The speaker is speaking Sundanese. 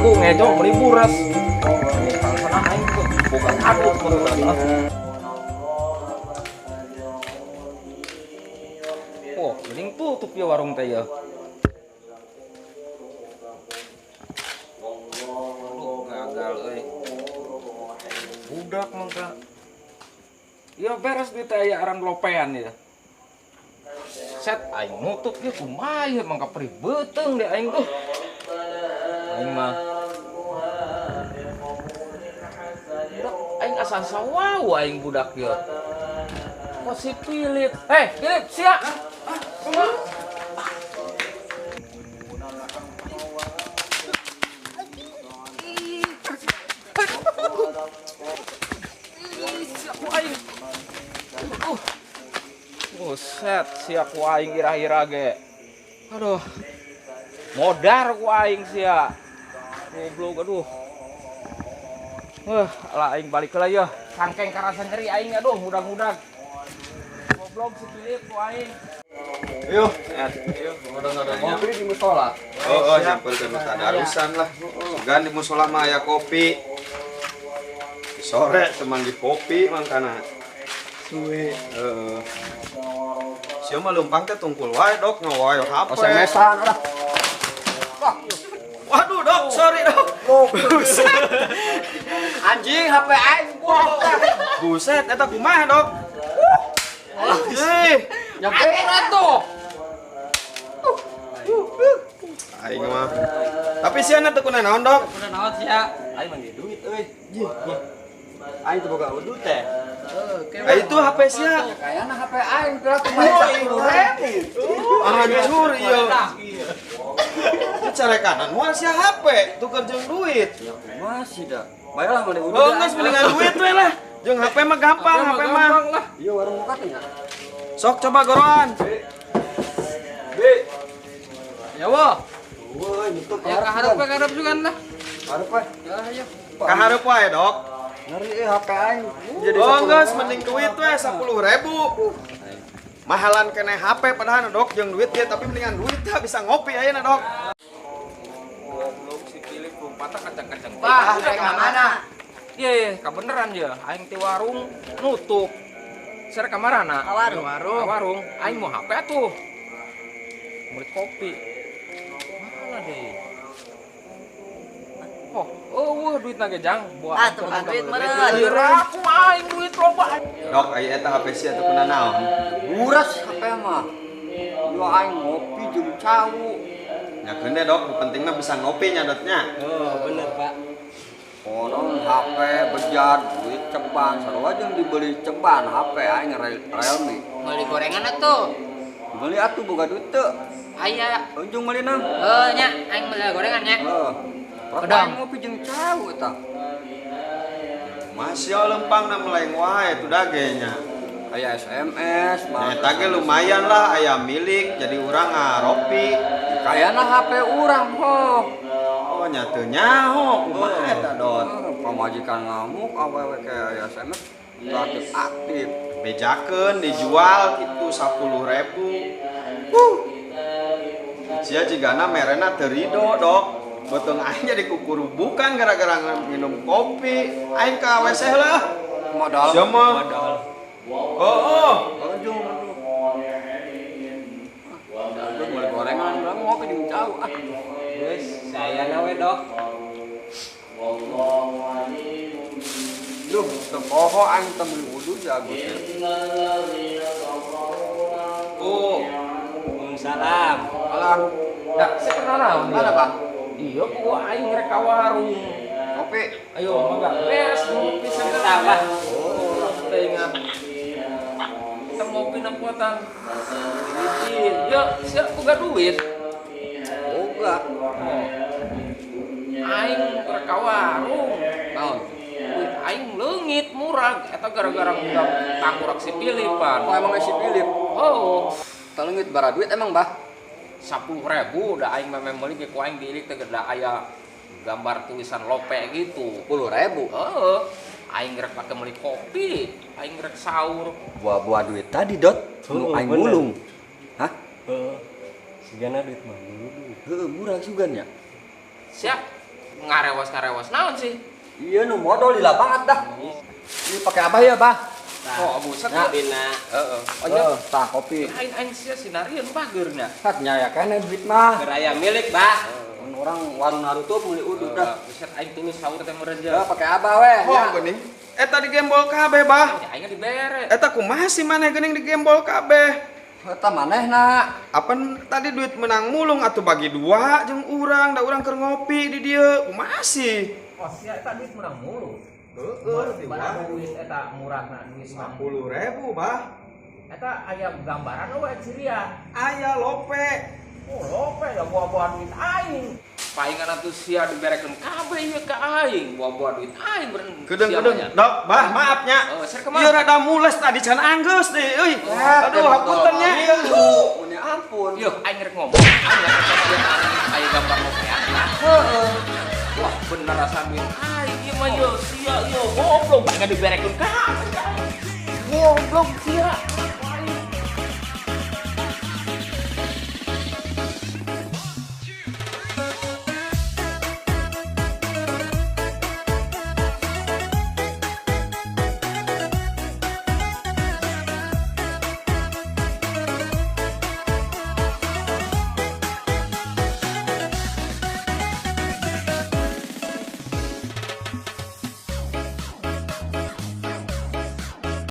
Ganggu ngejo meuli buras. Sana aing tuh boga kadut meureun. Oh, mending tutup ya warung teh ya. Aduh, gagal euy. Budak mangka. Ya beres duit teh aya aran lopean ya. Set aing nutup ieu kumaha ieu mangka perih beuteung deh aing tuh. Aing mah. Budak aing asa sawaw aing budak ieu. Kok si Philip? Eh, Philip, sia. Kumaha? Ih, ku aing. Buset, sia ku aing ira-ira ge. Aduh. Modar ku aing sia. Goblok aduh. Wah, lah aing balik heula yeuh. Sangkeng karasa nyeri aing aduh, mudah-mudah. Goblok si Philip ku aing. Ayo, ayo, ngopi di musola. Oh, nyamperkeun tadarusan lah. Sugan di musola mah aya kopi. Sore teman di kopi mangkana. Suwe. Heeh. Sia mah leumpang teh tungkul wae dok ngawae HP. SMS-an lah. Waduh dok, sorry dok. Buset. Anjing HP aing gua. Buset, eta kumaha dok? Anjing. Nyampe tuh. Aing mah. Tapi sia teu kuna naon dok? Kuna naon sia? Aing mah duit euy. Aing teu boga duit teh. Ah, itu HP sia. Kayakna HP aing pira kumaha 10.000. Hancur ieu. Carekanan moal sia HP tuker jeung duit. Ya masih dah. Baiklah mending udah. Oh, geus mendingan duit we lah. Jeung HP mah gampang, HP mah. Iya warung muka teh nya. Sok coba goroan. B. Ya wah. Woi, nutup. Ya kaharep we kaharep juga lah. Hareup we. Ya ayo. Kaharep wae, Dok. Ngeri HP aing. Jadi oh, geus mending duit we 10.000. Mahalan kene HP padahal Dok jeung duit dia tapi mendingan duit tah bisa ngopi ayeuna, Dok. Goblok si Philip lompatna kenceng-kenceng. Wah, rek ka mana? Ye, kabeneran ya. Aing ti warung nutup. Ser ka marana? Ka warung. Ka warung. Aing mau HP atuh. Beli kopi. Mana deh? Oh, eueuh duitna ge jang. Buat Ah, teu boga duit meureun. Aku aing duit loba. Dok, aya eta HP sia teu kuna naon? Buras HP mah. Yo aing ngopi jeung cau. Nya keun deh, Dok, nu penting mah bisa ngopi nya dotnya. Oh, bener, Pak. Konon HP bejat duit ceban, sarua jeung dibeli ceban HP aing Realme. Meuli gorengan atuh. Beli atuh boga duit teu. Aya. Unjung meuli nang. Heuh nya, aing meuli gorengan nya. Heuh. Kedong. Aing ngopi jeung cau eta. Masih lempang na meleng wae tu dage nya. Aya SMS, Nah, eta ge lumayan lah aya milik jadi urang ngaropi. Kayana HP urang ho. Oh, nya teu nyaho kumaha eta dot. Pamajikan ngamuk awewe ke aya SMS aktif aktif. Bejakeun dijual kitu 10.000. Sia jigana merena teu rido, Dok. Beuteung aing jadi kukurubukan gara-gara minum kopi. Aing ka WC lah. Modal. Sia mah. Modal. Oh, oh. Unjung. Aduh, meuli gorengan urang ngopi jeung cau ah. Geus, saya we, Dok. Duh, teu poho aing teu meuli wudu ya Agus ya. Oh. Waalaikumsalam. Alah, Dah, saya kenal naon mana, Pak? Iya, gua aing rek ka warung. Kopi. Ayo, mangga. Beres ngopi segala. Tambah. Oh, teu ingat. Kita ngopi na kuatan. Iya, siap boga duit. Boga. Oh. Aing rek ka warung. Naon? Duit aing leungit murah eta gara-gara ngundang tanggurak si Philip pan. Oh, emang si Philip. Oh, Teu leungit bara duit emang, Bah? 10.000 udah aing mah meuli ge ku aing diilik teh da aya gambar tulisan lope gitu. 10.000. Heeh. Aing rek pake meuli kopi, aing rek sahur. Buah-buah duit tadi, Dot. Nu Oh, aing bener. mulung. Hah? Heeh. Sigana duit mah dulu. Heuh, murah sugan ya. Siap. Ngarewas-ngarewas naon sih? Iya nu modal lila banget dah. Ini pakai apa ya, Bah? Oh, buset. Nah, dina. Heeh. Oh iya, Oh, tah kopi. aing aing sia sinarieun bageurnya. Kat nyaya kene duit mah. Geraya milik, Bah. Mun orang warung naruto meuli udud dah. Buset aing tulus sahur teh meureun Ya je. pakai abah weh. Oh, Ya. geuning. Eta digembol kabeh, Bah. Ya aing dibere. Eta kumaha sih maneh geuning digembol kabeh? Eta manehna. Apa tadi duit menang mulung atau bagi dua jeung urang, da urang keur ngopi di dieu. Kumaha sih? Oh, sia eta duit menang mulu. Heeh, Barang duit eta murahna duit menang. 10.000, Bah. Eta aya gambaran eueuh cirian. Aya lope. Oh, lope da buah-buah duit aing. Paingan atuh sia diberekeun kabeh ieu ka aing, buah-buah duit aing beren. Kedeung-kedeung. Dok, Bah, maafnya. Oh, ser kemana? Ieu rada mules tadi can anggeus deh euy. Aduh, hapunten nya. Mun ya ampun. Yo, aing rek ngomong. Aing rek ngomong aya gambar lopean. Heeh. Wah, bener rasa duit aing ieu mah yo sia yo goblok paingan diberekeun kabeh. Goblok sia.